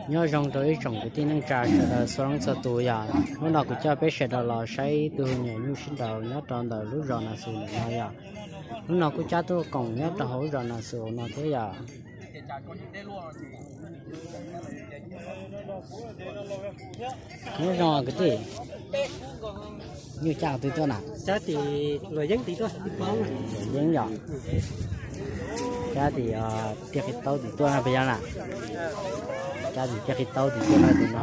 Nyob zoo rau ib tsoom kwv tij neej tsa sawv daws txhua leej txhua tus yom. Hnub no kuv coj peb sawv daws los saib ib tug nyuam nyuj sib nraus nyob rau ntawm lub zos Nas Xus ntawm no yom. Hnub no kuj cab tuaj koom nyob rau hauv lub zos Nas Xus no thiab yom. Nyob zoo kwv tij, nyuj cab twg tuaj na? Luam Yeeb yom. Cab tim Tiaj Qhib Taub tim tuaj na puas yog na? Cab tim Tiaj Qhib Taub tim tuaj na tus no.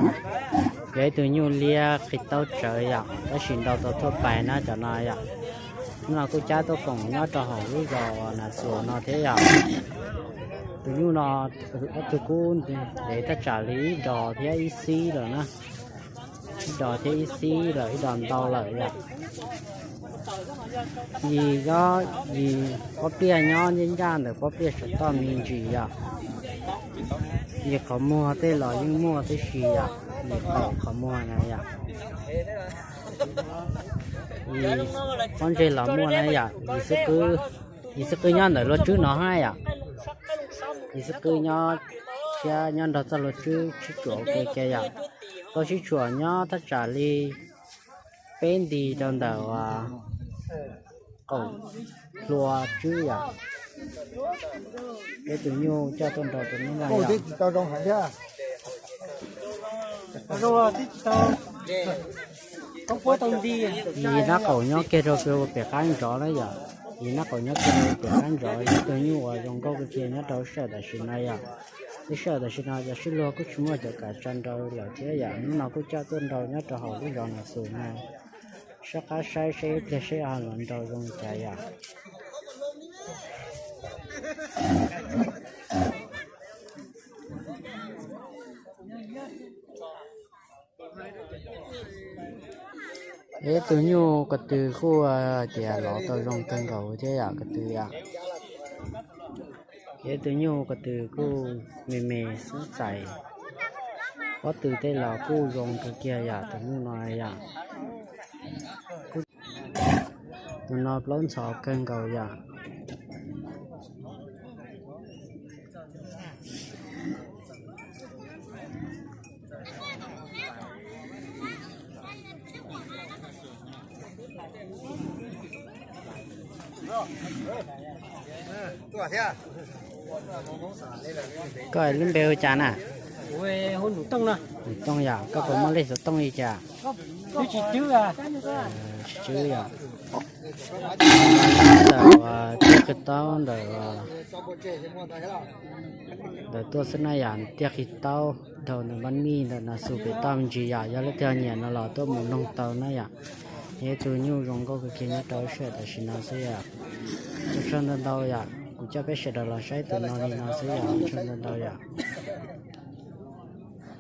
Yog ib tug nyuj liab qhib taub tsawv yom, tab sis nrau tau thuaj pais na cov no yom. Hnub no kuj cab tuaj koom nyob rau hauv lub zos Nas Xus no thiab yom. Tus nyuj no ob tug kub ntev thaj tsam li ib dos thiab ib xib lawm na. Ib dos thiab ib xib lawm, ib dos ntau lawm yom. Yim, yim pob pliaj nyob ncaj ncaj ntawm pob pliaj saum toj me ntsis yom. Yim qhov muag tej los yeej muaj tib si yom, yim qaum qhov muag na yom. Yim pob ntseg los muaj na yom. Yim xib qwb nyob ntawm luag tswb no hab yom. Yim xib qwb nyob thiab nyob nrog txoj luag tswb sib tshuam ua ke kiag yom. Tau sib tshuam nyob thaj tsam li peb nti rau ntawm qaum hlua tswb yom. Peb tus nyuj coj tuaj nrau rau hnub no yom. Yim nab qaum nyob kiag rau pem qab ntsov na yom. Yim nab qaum nyob kiag rau pem qab ntsov, yog ib tug nyuj uas zoo nkauj kawg kiag nyob rau sij hawm tam sim no yom. Lub sij hawm tam sim no cov sib luag kuj tsis muaj cov kam tsa nrau lawm thiab yom. Hnub no kuj coj tuaj nrau nyob rau hauv lub zos Nas Xus no. Sab qab saib seb ib pliag seb ho los nrau zoo li cas yom. Ib tug nyuj ko tw kuj hais tias lov tau zoo kawg nkaus thiab yom, ko tw yom. Ib tug nyuj ko tw kuj me me xwb, txais pob tw tej los kuj zoo kawg kiag yom, tus nyuj no yom. Tus no plaub ntxhov kawg nkaus yom. Koj lub npe hu cas na? Num Tooj yom, koj puas muaj lej xov tooj li cas? Tsis tswb yom. Ntawm tiaj qhib taub ntawm, ntawm tuaj xwb na yom, tiaj qhib taub dhau ntawm Npab Mij ntawm Nas Xus pem toj me ntsis yom, yog leej twg nyiam no los tuaj mus noog tau na yom. Yog ib tug nyuj zoo nkauj kawg kiag nyob rau sij hawm tam sim no xwb yom. Ua tsaug ntau ntau yom, kuv coj peb sawv daws los saib tus no li no xwb yom, ua tsaug ntau ntau yom.